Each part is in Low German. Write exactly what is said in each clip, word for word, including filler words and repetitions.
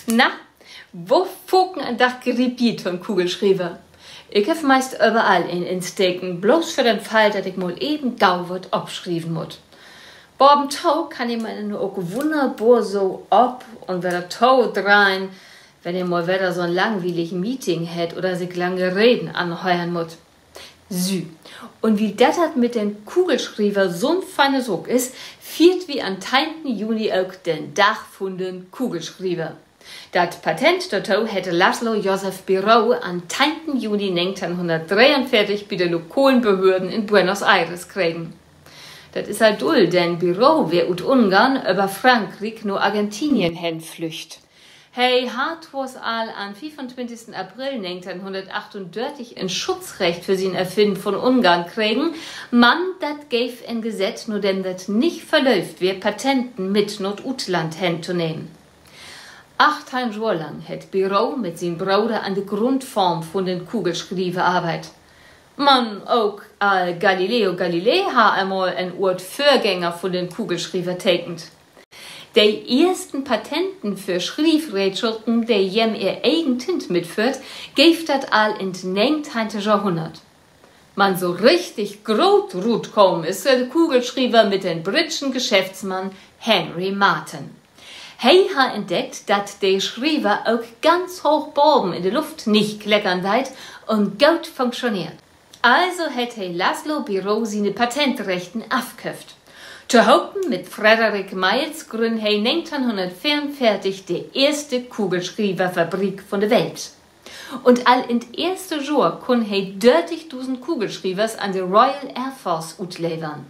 Na, wo faken an Dag griept ji to'n Kugelschriever? Ik heff meist överall een insteken, bloots för den Fall, dat ik mal even gau wat opschrieven mutt. Bavento kann een em nu ok wunnerbor so op un wedder todreihen, wenn he mal wedder so'n langwielig Meeting hett oder sik lange Reden anhören mutt. Sü, un wiel dat dat mit den Kugelschriever so'n feine Saak is, fiert wi an teihnten Juni ok den Dag vun den Kugelschriever. Dat Patent dorto hett Laszlo Josef Biro an teihnten Juni negenteihnhunnertdreeunveertig bi de lokalen Behörden in Buenos Aires kregen. Dat is al dull, denn Biro weer ut Ungarn över Frankriek na Argentinien hen flücht. He harr twoors al an fiefuntwintigsten April negenteihnhunnertachtundörtig en Schutzrecht för sien Erfinnen vun Ungarn kregen, man dat geev en Gesett, na dem dat nich verlöövt weer, Patenten mit na't Utland hen to nehmen. Achtteihn Johr lang hett Biro mit sien Broder an de Grundform vun den Kugelschriever arbeidt. Man ok al Galileo Galilei harr eenmal en Oort Vörgänger vun den Kugelschriever tekent. De eersten Patenten för Schrievreedschoppen, de jem ehr egen Tint mitföhrt, geev dat al in't negenteihnte Johrhunnert. Man so richtig groot rutkamen is de Kugelschriever mit den britschen Geschäftsmann Henry Marten. He harr entdeckt, dat de Schriever ok ganz hooch baven in de Luft nich kleckern deit un goot funktioneert. Also hett he Laszlo Biro siene Patentrechten afköfft. Tohopen mit Frederick Miles grünn he negenteihnhunnertveerunveertig de eerste Kugelschrieverfabrik vun de Welt. Un al in't eerste Johr kunn he dörtigdusend Kugelschrievers an de Royal Air Force utlevern.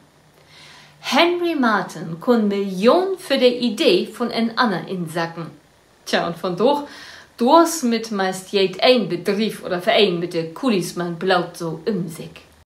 Henry Marten kunn Millionen för de Idee vun en anner insacken. Tja, un vundaag, dor smitt meist jedeen Bedrief oder Vereen mit de Kulis man bloot so üm sik.